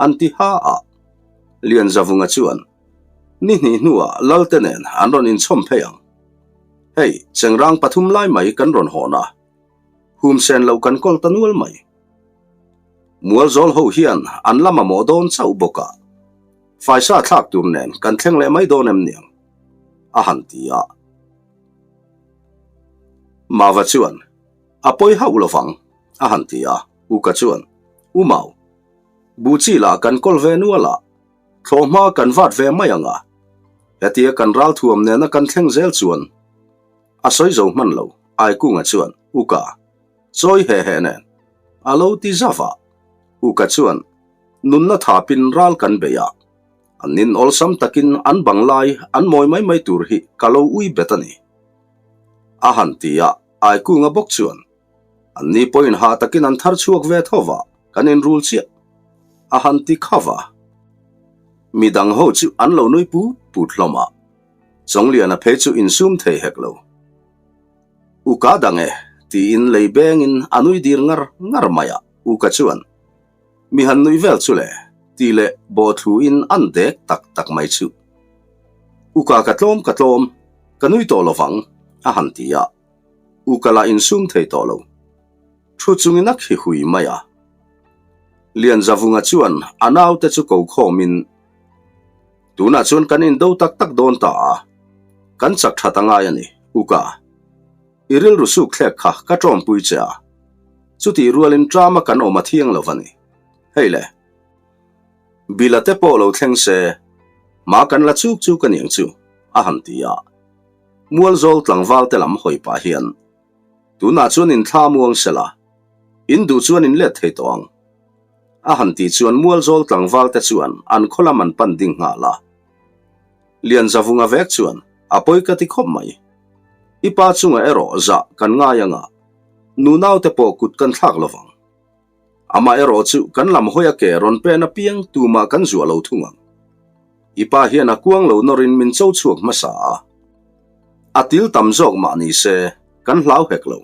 an ti ha a. Lianzavunga chuan, Ni hnih hnuah Lalte nen an rawn inchhawm phei ang. Hei, chengrang pathum lai mai kan rawn hawn a, hum sen lo kan kawl ta nual mai. Mualzawl ho hian an la mamawh dawn chauh bawk a, faisa thlak tur nen kan thleng leh mai dawn em niang? a han ti a. Mava chuan, A pawi hauh lovang, a han ti a. Uka chuan, U Mau, buh chi lah kan kawl ve nual a, Thlawhhma kan vat ve mai ang a, hetia kan ralthuam nena kan thleng zel chuan a sawi zo hman lo, Aikunga chuan Uka, chawi he he nen a lo ti zauh a. Uka chuan nunna thapin ral kan bei a, an nin awlsam takin an bang lai an mawi mai mai tur hi ka lo ui bet a ni, a han ti a, Aikunga bawk chuan An ni pawhin hah takin an thar chhuak ve tho va, kan inrul chiah a han ti kha va. Mi dang ho chu an lo nui put put hlawm a, Chawngliana phei chu insum thei hek lo. U ka dang e, tiin lei bengin a nui dir ngar ngar mai a, U ka chuan, Mi han nui vel chu le, ti leh bawhthlu in an dek tak tak mai chu. U ka ka tlawm ka tlawm, ka nui tawh lovang, a han ti a. U ka la insum thei tawh lo. Thu chungin a khi hui mai a. Lianzavunga chuan a naute chu ko khawmin, Tunah chuan kan indo tak tak dawn ta a, kan chak that a ngai a ni, U ka. I rilru suk thlek kha ka tawmpui che a, chutih rualin ṭama kan awm a thiang lo va ni. Hei le. Bila te pawh lo thleng se, hma kan la chuk chuk a niang chu, a han ti a. Mualzawl tlangval te lam hawi pah hian, Tunah chuan in thla muang sela, in duh chuan in let thei tawh ang. A han tih chuan Mualzawl tlangval te chuan an khaw lam an pan ding nghal a. Lianzavunga vek chuan a pawi ka ti khawp mai. I pa chunga erawh zah kan ngai anga, nunau te pawh kut kan thlak lovang. Amah erawh chu kan lam hawi a ke rawn pen apiang tumah kan zuah lo thung ang. I pa hian a kuang lo nawrin min cho chhuak hmasa a. A til tam zawk mah ni se, kan hlau hek lo.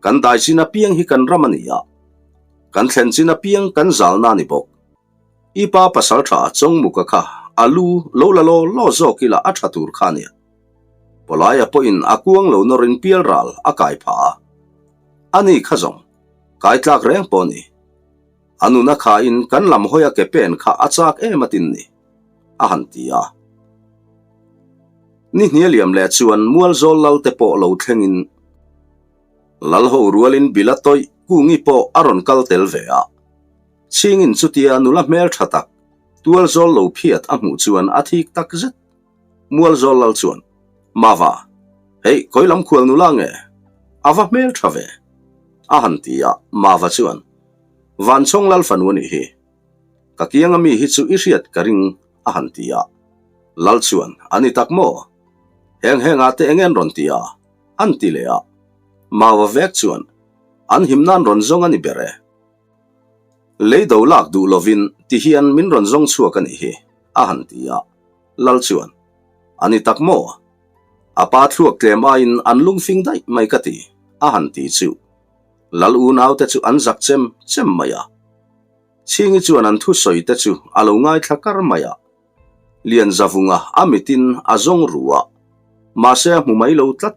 Kan dai chin apiang hi kan ram a ni a. Kan thlen chin apiang kan zalna a ni bawk. I pa pasal tha Chawngmuka kha a lu lo la law law zawk ila a tha tur kha a nia. Pawlaia pawhin a kuang lo nawrin pialral a kai phah a. A ni kha zawng. Kai tlak reng pawh ni. A nuna khain kan lam hawi a ke pen kha a chak em atin ni, a han ti a. Ni hnia liam leh chuan Mualzawl lal te pawh lo thlengin Lal ho rualin Bila tawih Kungi pawh a rawn kal tel ve a. Chhingin chutia nula hmel tha tak Tualzawl lo phiat a hmuh chuan a thik tak zet. Mualzawl lal chuan, Mava, hei khawi lam khual nula nge? A va hmel tha ve. A han ti a, Mava chuan, Vanchhawng lal fanu a nih hi. Ka kianga mi hi chu i hriat ka ring, a han ti a. Lal chuan, A ni tak maw? Heng hengah te eng en rawn ti a? An ti leh a. Mava vek chuan, An him nan rawn zawng a ni ber e. Lei do lak duh lovin ti hian min rawn zawng chhuak a nih hi, a han ti a. Lal chuan, A ni tak maw? A pa thluak tlem aiin an lungfing daih mai ka ti, a han ti chu. Lal unaute chu an zak chem chem mai a. Chhingi chuan an thusawi te chu a lo ngaithla kar mai a. Lianzavunga a mitin a zawng ru a, mahse a hmu mai lo tlat.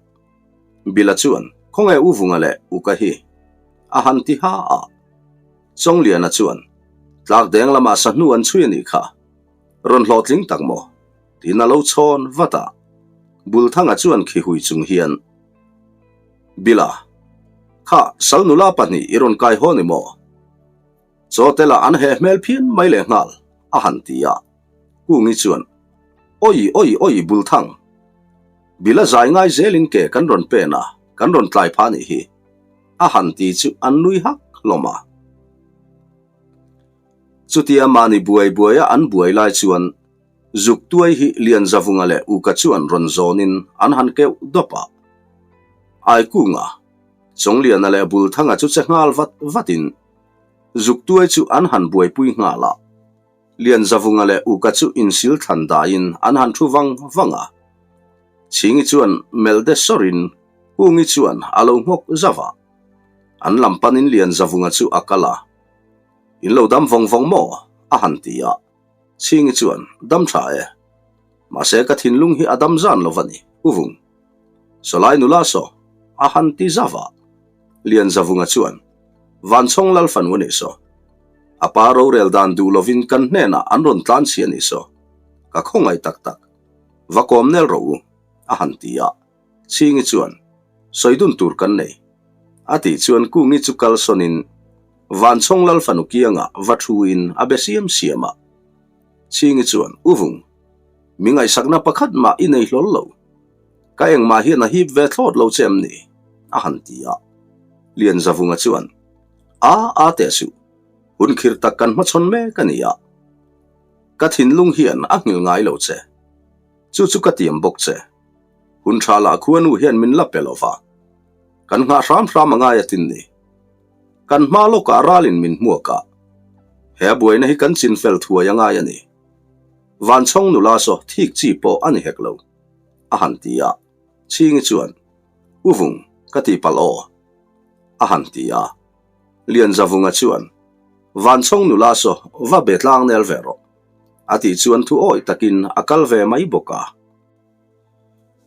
Bila chuan, Khawnge U Vunga leh Uka hi? a han ti ha a. Chawngliana chuan, Tlak deng lamah sahnu an chhui a nih kha. Rawn hlawhtling tak maw? Tiin a lo chhawn vat a. Bulthanga chuan khi hui chung hian, Bila, kha sal nula pahnih i rawn kai haw ni maw? Chaw te lah an heh hmel phian mai leh nghal, a han ti a. Kungi chuan, Awi, awi, awi, Bulthang! Bila zai ngai zelin ke kan rawn pen a, kan rawn tlai phah nih hi, a han ti chu an nui hak hlawm a. Chutia mahni buai buaia an buai lai chuan zuk tuai hi Lianzavunga leh Uka chuan rawn zawnin an han keuh dawp a. Aikunga, Chawngliana leh Bulthanga chu che nghal vat vatin zuk tuai chu an han buaipui nghal a. Lianzavunga leh Uka chu insil thlan daiin an han thu vang vang a. Chhingi chuan melh de sawrin Kungi chuan a lo nghawk zauh a. An lam panin Lianzavunga chu a kal a. In lo dam vawng vawng maw? a han ti a. Chhingi chuan, Dam tha e. Mahse ka thinlung hi a dam zan lo va ni, U Vung. Sawlai nula saw, a han ti zauh a. Lianzavunga chuan, Vanchhawng lal fanu a nih saw. A pa rorel dan duh lovin kan hnenah an rawn tlan chhi a nih saw. Ka khawngaih tak tak. Va kawm nel rawh u, a han ti a. Chhingi chuan, Sawi dun tur kan nei. A tih chuan Kungi chu kalsawnin Vanchhawng lal fanu kiangah va thuin a be siam siam a. Chhingi chuan, U Vung, mi ngaihsakna pakhat mah i nei hlawl lo. Ka engmah hian a hip ve thlawt lo che em ni? a han ti a. Lianzavunga chuan, A, a teh suh. Hun khir tak kan hmachhawn mek a ni a. Ka thinlung hian a nghilh ngai lo che. Chu chu ka tiam bawk che. Hun tha lah khuanu hian min la pe lo va. Kan nghah hram hram a ngai a tin ni. Kan hma lawkah ralin min hmuak a. He a buaina hi kan chin fel thuai a ngai a ni. Vanchhawng nula saw thik chi pawh a ni hek lo, a han ti a. Chhingi chuan, U Vung, ka ti palh aw, a han ti a. Lianzavunga chuan, Vanchhawng nula saw va be tlang nel ve rawh, a tih chuan thu awih takin a kal ve mai bawk a.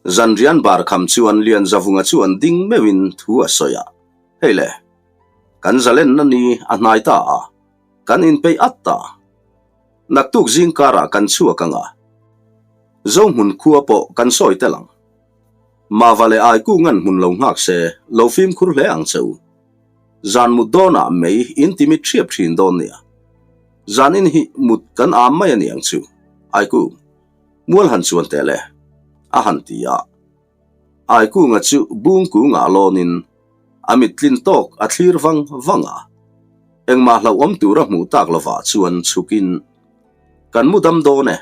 Zanrian bar kham chuan Lianzavunga chuan ding meuhin thu a sawi a, Hei le, kan zalenna ni a hnai ta a, kan inpeih at ta. Naktuk zing karah kan chhuak ang a, Zohmun khua pawh kan sawi tel ang. Mava leh Aikungan hmun lo nghak se, lo fimkhur hle ang che u. Zan mut dawnah mei in ti mit ṭhiap ṭhin dawn nia. Zanin hi mut kan am mai a ni ang chu, Aikung. Mual han chuan teh le, a han ti a. Aikunga chu bung kungah lawnin a mit tlin tawk a thlir vang vang a. Engmah hlauhawm tura hmuh tak lovah chuan chhukin, Kan mu dam dawn e,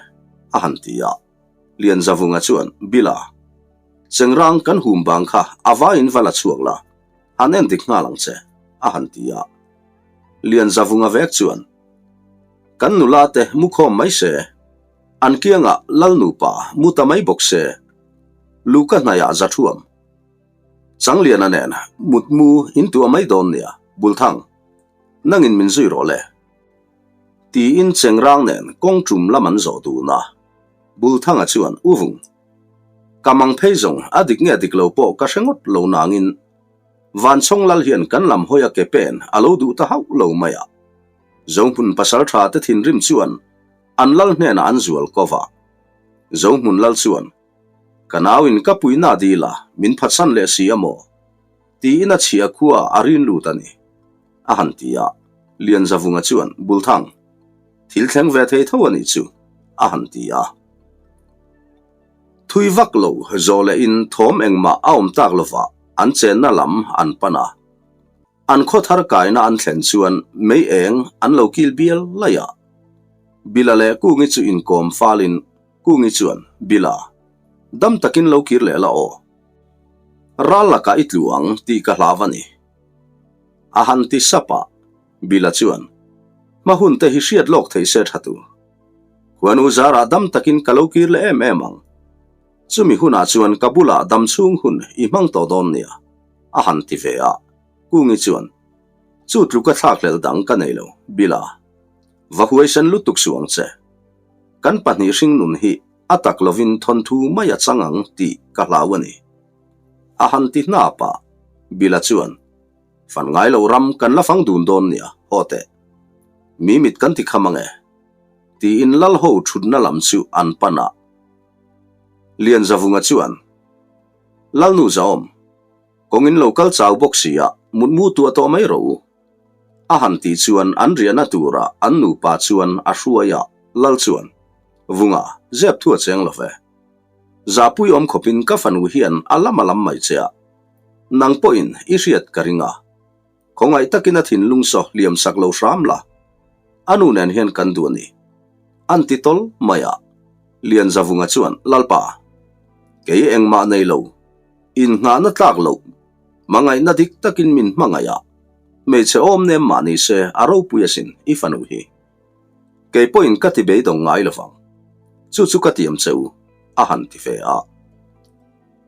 a han ti a. Lianzavunga chuan, Bila, chengrang kan hum bang kha a vaiin va la chhuak la, han en dik nghal ang che, a han ti a. Lianzavunga vek chuan, Kan nula te mu khawm mai se, an kiangah lal nupa mu ta mai bawk se, Luka hnaiah za thuam. Changliana nen mutmu in tuah mai dawn nia, Bulthang, nangin min zui rawh le. Tiin chengrang nen kawng tum lam an zawh dun a. Bulthanga chuan U Vung, ka mang phei zawng a dik nge dik lo pawh ka hre ngawt lo nangin Vanchhawng lal hian kan lam hawi a ke pen a lo duh ta hauh lo mai a. Zohmun pasaltha te thinrim chuan an lal hnenah an zual ko va. Zohmun lal chuan Ka nauin ka puihna dil a, min phatsan leh si a maw? Tiin a chhia khua a rin lut a ni, a han ti a. Lianzavunga chuan, Bulthang, thil thleng ve thei tho a nih chu, a han ti a. Thui vak lo zawh lehin thawm engmah a awm tak lovah an chenna lam an pan a. An khaw thar kaina an thlen chuan mei eng an lo kil bial laih a. Bila leh Kungi chu inkawm falin Kungi chuan, Bila, dam takin lo kir leh la aw. Ral lakah i tlu ang tih ka hlau a ni. A han ti sap a, Bila chuan, Hma hun te hi hriat lawk thei se tha tur. Khuanu zarah dam takin ka lo kir leh em em ang. Chumi hunah chuan ka bulah dam chhung hun i hmang tawh dawn nia, a han ti ve a. Kungi chuan, Chu tluka thlakhlelh dang ka nei lo, Bila. Va huaisen lutuk suh ang che. Kan pahnih hringnun hi a tak lovin thawnthu mai a chang ang tih ka hlau a ni. A han ti hnap a, Bila chuan, Fan ngai lo ram kan la fang dun dawn nia, haw teh. Mi mit kan ti kham ang e. Tiin lal ho thutna lam chu an pan a. Lianzavunga chuan, Lalnu Zaawm, kawngin lo kal chau bawk si a, mutmu tuah tawh mai rawh u. A han tih chuan an riahna turah an nupa chuan a hruai a, Lal chuan, Vunga, zep thu a cheng lo ve. Zahpui awm khawpin ka fanu hian a lam a lam mai che a, nang pawhin i hriat ka ring a. Khawngaih takin a thinlung saw hliam sak lo hram la, a nu nen hian kan duh a ni. An ti tawl mai a, Lianzavunga chuan, Lalpa, kei engmah nei lo, innghahna tlak loh, Hmangaihna dik takin min hmangaih a, hmeichhe awm nem mah ni se a ropui asin i fanu hi. Kei pawhin ka ti beidawng ngai lovang. Chu chu ka tiam che u, a han ti ve a.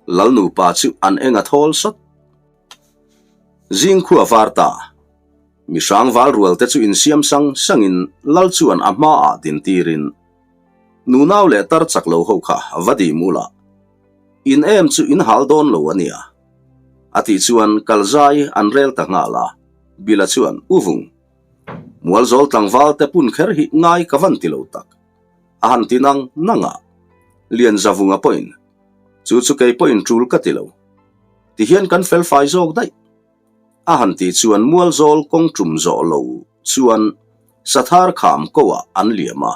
Lal nupa chu an eng a thawl sawt. Zingkhua var ta, mi hrangval rual te chu insiam sang sangin Lal chuan a hmaah dintirin, Nunau leh tar chak lo ho kha va dim ula, in em chu in hal dawn lo a nia. A tih chuan kal zai an rel ta nghal a, Bila chuan, U Vung, Mualzawl tlangval te pun kher hi ngai ka van ti lo tak. A han ti nang nang a, Lianzavunga pawhin, Chu chu kei pawhin tul ka ti lo. Tihian kan fel fai zawk daih. A han tih chuan Mualzawl kawng tum zawh lo chuan Sathar kham koah an liam a,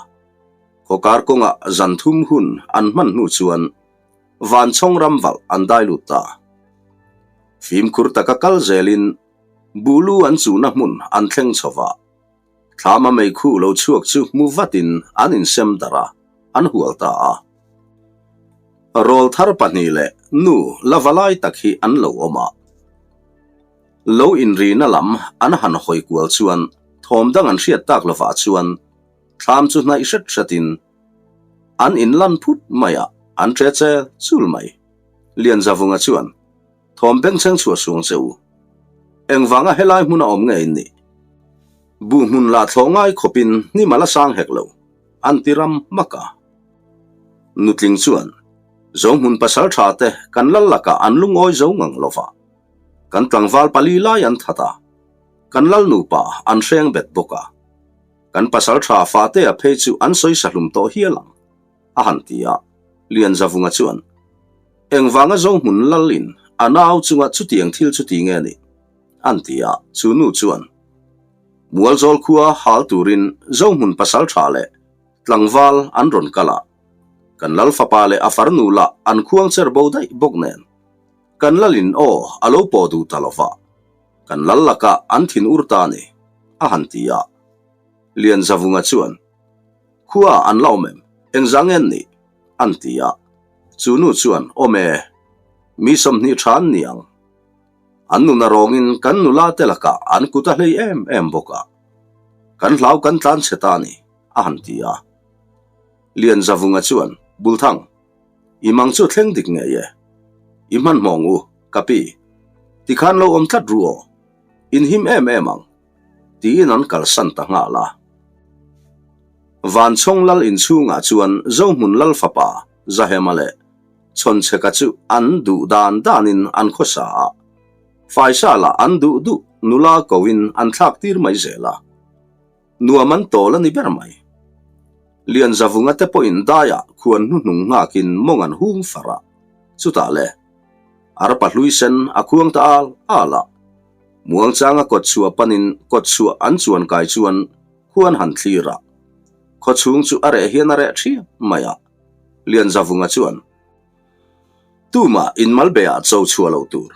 khawkar kawngah zan thum hun an hman hnu chuan Vanchhawng ram valh an dai lut ta. Fimkhur taka kal zelin Buhlu an chuhna hmun an thleng chho va, thlama meikhu lo chhuak chu hmu vatin an insem darh a, an hual ta a. Rawlthar pahnih leh nu la va lai tak hi an lo awm a. Lo inrina lam an han hawi kual chuan thawm dang an hriat tak lovah chuan thlam chu hnaih hret hretin An inlan phut mai a, an ṭe che chul mai. Lianzavunga chuan, Thawm bengchheng chhuah suang che u. Engvanga helai hmuna awm nge in nih? Buh hmun lah thlawh ngai khawpin hnim a la sang hek lo, an ti ram hmak a. Nutling chuan, Zohmun pasal ṭha te kan lal lakah an lungawi zo ngang lo va. Kan tlangval pali lai an that a, kan lal nupa an hreng bet bawk a. Kan pasal tha Fatea phei chu an sawi sahlum tawh hial ang, a han ti a. Lianzavunga chuan, Engvanga Zohmun lalin a nau chunga chutiang thil chu ti nge ni? an ti a. Chu nu chuan, Mualzawl khua hal turin Zohmun pasal tha leh tlangval an rawn kal a, kan lal fapa leh a farnu lah an khuang cher bo daih bawk nen. Kan lalin aw a lo pawh duh ta lo va, kan lal lakah an thin ur ta a ni, a han ti a. Lianzavunga chuan, Khua an la awm em? Engzah nge an nih? an ti a. Chu nu chuan, Awm e, mi 20 tha an ni ang. An nuna rawngin kan nula te lakah an kut a hlei em em bawk a. Kan hlau kan tlan chhe ta a ni, a han ti a. Lianzavunga chuan, Bulthang, i mang chu thleng dik ngei e. I hmanhmawng u, ka pi. Tikhan lo awm tlat ru aw. In him em em ang. Tiin an kalsan ta nghal a. Vanchhawng lal inchhungah chuan Zohmun lal fapa Zahema leh Chhawnchheka chu an duh dan danin an khawsa a. Faisa lah an duh duh nula koin an thlak tir mai zel a. Nuam an tawl a ni ber mai. Lianzavunga te pawhin daiah khuan hnuhnung nghakin mawng an hung far a. Chutah le, arpa hlui sen a khuang ta al al a. Muangchanga kawtchhuah panin kawtchhuah an chuan kai chuan khuan han thlir a. Khawchhung chu a reh hian a reh thiam mai a. Lianzavunga chuan, Tumah inmalbeah cho chhuah lo tur.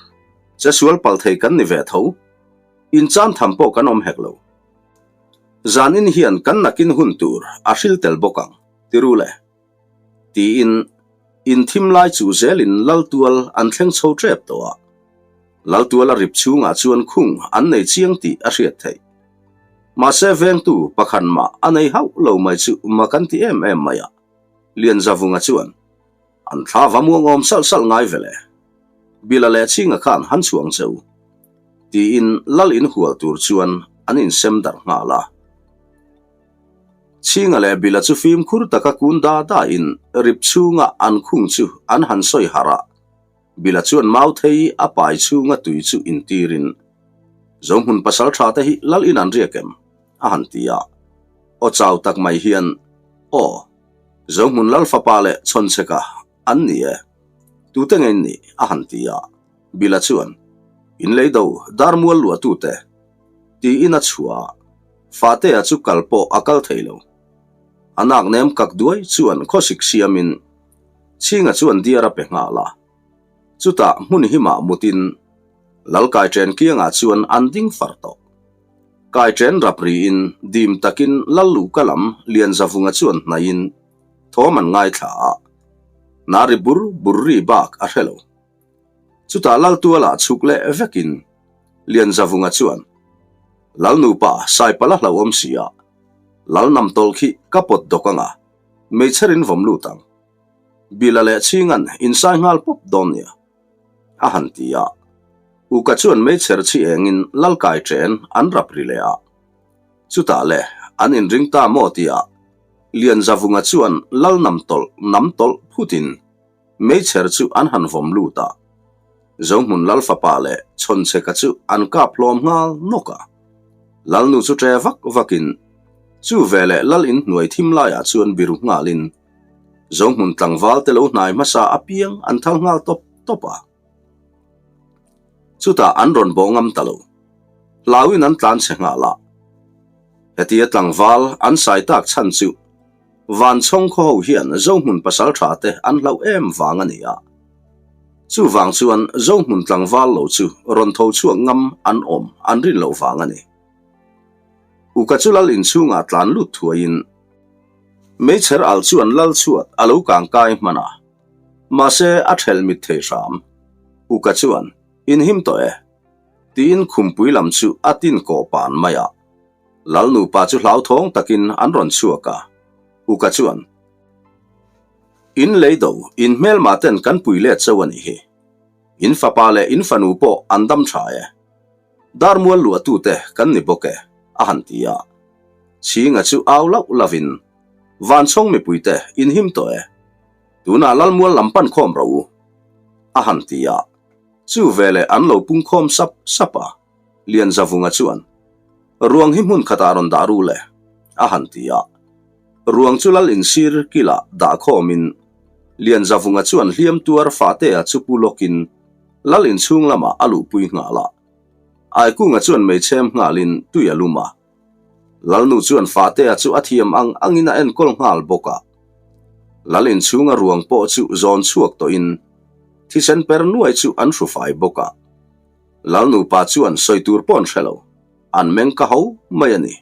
Che sual pal thei kan ni ve tho. Inchan tham pawh kan awm hek lo. Zanin hian kan nakin hun tur a hril tel bawk ang, ti ru le. Tiin inthim lai chu zelin Laltual an thleng chho tep tawh a. Laltuala rip chhungah chuan khung an nei chiang tih a hriat theih. Mahse vengtu pakhat mah a nei hauh lo mai chu mak an ti em em mai a. Lianzavunga chuan, An thla va muangawm salh salh ngai ve le. Bila leh Chhinga khan han chhuang che u. Tiin lal inhual tur chuan an insem darh nghal a. Chhinga leh Bila chu fimkhur taka kun da da in rip chhunga an khung chu an han sawi harh a. Bila chuan Mauthei a pai chhunga tui chu intirin, Zohmun pasal tha te hi lal in an riak em? a han ti a. Aw chau tak mai hian, Aw, Zohmun lal fapa leh Chhawnchheka an ni e. Tute nge in nih? a han ti a. Bila chuan, In lei do, darmual luahtute. Tiin a chhuah a. Fatea chu kal pawh a kal thei lo. A nak nem kak duai chuan khawsik siamin Chhinga chuan diar a pe nghal a. Chutah hmun himah mutin Lalkaiṭen kiangah chuan an ding far tawh. Kaiṭen rap riin dim takin Lalluka lam Lianzavunga chuan hnaihin thawm an ngaithla a. Nari bur bur ri bak a hre lo. Chutah Laltuala chhuk leh vekin Lianzavunga chuan, Lal nupa Saipala hlauhawm si a, Lal nam tawlh khi ka pawt dawk anga, meichher in vawm lut ang. Bila leh Chhinga'n insai nghal pawp dawn nia. A han ti a. Uka chuan meichher chhi engin Lalkai chen an rap ri leh a. Chutah le, an inring ta maw tia Lianzavunga chuan Lal nam tawlh nam tawlh phutin meichher chu an han vawm lut a. Zohmun Lal fapa leh Chhawnchheka chu an kap hlawm nghal nawk a. Lalnu chu ṭe vak vakin chu veleh Lal inhnuai thim laiah chuan biru nghalin Zohmun tlangval te lo hnai hmasa apiang an thal nghal tawp tawp a. Chutah an rawn bawh ngam ta lo. Hlauin an tlan chhe nghal a. Hetia tlangval an sai tak chhan chu Vanchhawng khaw ho hian Zohmun pasal tha te an hlauh em vang a ni a. Chuvang chuan Zohmun tlangval lo chu rawn tho chhuak ngam an awm an rin loh vang a ni. Uka chu lal inchhungah tlan lut thuaiin Meichher al chuan lal chhuat a lo kang kai hman a, mahse a thelh mit thei hram. Uka chuan, In him tawh e, tiin khumpui lam chu a tin kawh pan mai a. Lal nupa chu hlauthawng takin an rawn chhuak a, Uka chuan, In lei do, in hmelma ten kan pui let chauh a nih hi. In fapa leh in fanu pawh an dam tha e. Darmual luahtute kan ni bawk e, a han ti a. Chhinga chu au lauh lauhin, Vanchhawng mipuite in him tawh e. Tunah Lalmual lam pan khawm rawh u, a han ti a. Chu veleh an lo pung khawm sap sap a. Lianzavunga chuan, Ruang hi hmun khatah rawn dah ru le, a han ti a. Ruang chu Lal insir kilah dah khawmin Lianzavunga chuan hliam tuar Fatea chu pu lawkin Lal inchhung lamah a luhpui nghal a. Aikunga chuan meichhem nghalin tui a lum a. Lalnu chuan Fatea chu a thiam ang angin a enkawl nghal bawk a. Lal inchhunga ruang pawh chu zawn chhuak tawhin. Thisen per nuai chu an hru fai bawk a. Lal nupa chuan sawi tur pawh an hre lo, an meng ka ho mai a ni.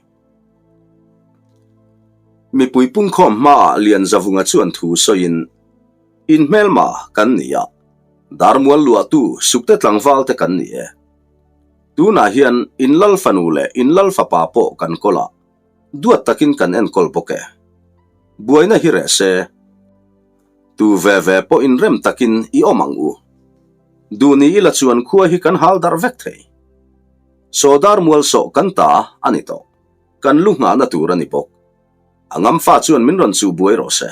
Mipui pungkhawm hmaah Lianzavunga chuan thu sawiin, In hmelma kan ni a, Darmual luahtu Sukte tlangval te kan ni e. Tunah hian in lal fanu leh in lal fapa pawh kan kawl a, duat takin kan enkawl bawk e. Buaina hi reh se. Tu ve ve pawh inrem takin i awm ang u. Duh ni ila chuan khua hi kan hal darh vek thei. Saw dar mual sawh kan ta a ni tawh. Kan lu nghahna tur a ni bawk. A ngamfa chuan min rawn chuh buai rawh se.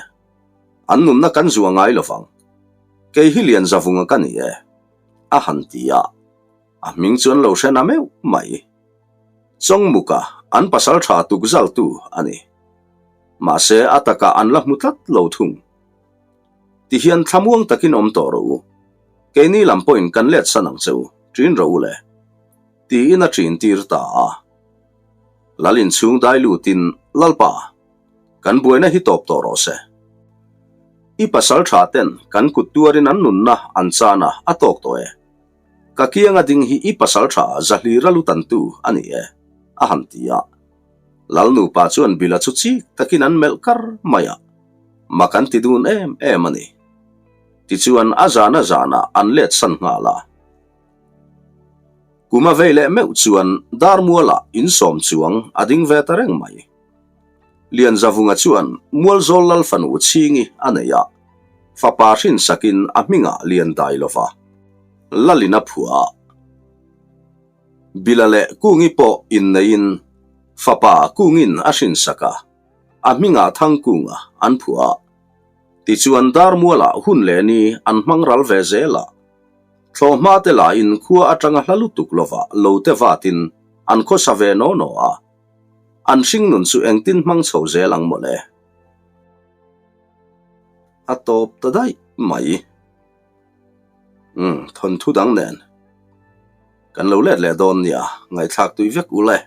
An nunna kan zua ngai lo vang. Kei hi Lianzavunga ka ni e. A han ti a. A hming chu an lo hre na meuh mai. Chawngmuka an pasal tha tukzaltu a ni. Mahse a takah an la hmu tlat lo thung. Tihian thlamuang takin awm tawh rawh u. Keini lam pawhin kan let san ang che u, ṭin rawh u le. Tiin a ṭin tir ta a. Lal inchhung dai lutin, Lalpa, kan buaina hi tawp tawh rawh se. I pasal tha ten kan kut tuarin an nunna an chan a, a tawk tawh e. Ka kianga ding hi i pasal tha Zahlira lutantu a ni e, a han ti a. Lal nupa chuan Bila chu chik takin an melh kar mai a, mak an ti dun em em a ni. Tichuan a zan a zanah an let san nghal a. Kum a vei leh meuh chuan Darmualah insawm chuang a ding ve ta reng mai. Lianzavunga chuan Mualzawl Lal fanu Chhingi a nei a, fapa hrinsakin a hmingah Liandailova Lalin a phuah a. Bila leh Kungi pawh inneiin fapa Kungin a hrinsak a, a hmingah Thangkunga an phuah a. Tichuan Darmualah hun leh ni an hmang ral ve zel a. Thlawhhma te lahin khua atanga hla lutuk lovah lo te vatin an khawsa ve naw naw a. An hringnun chu engtin hmang chho zel ang mawle? A tawp ta daih mai. Umm, thawnthu dang nen kan lo let leh dawn nia, ngaihthlak tui vek ule.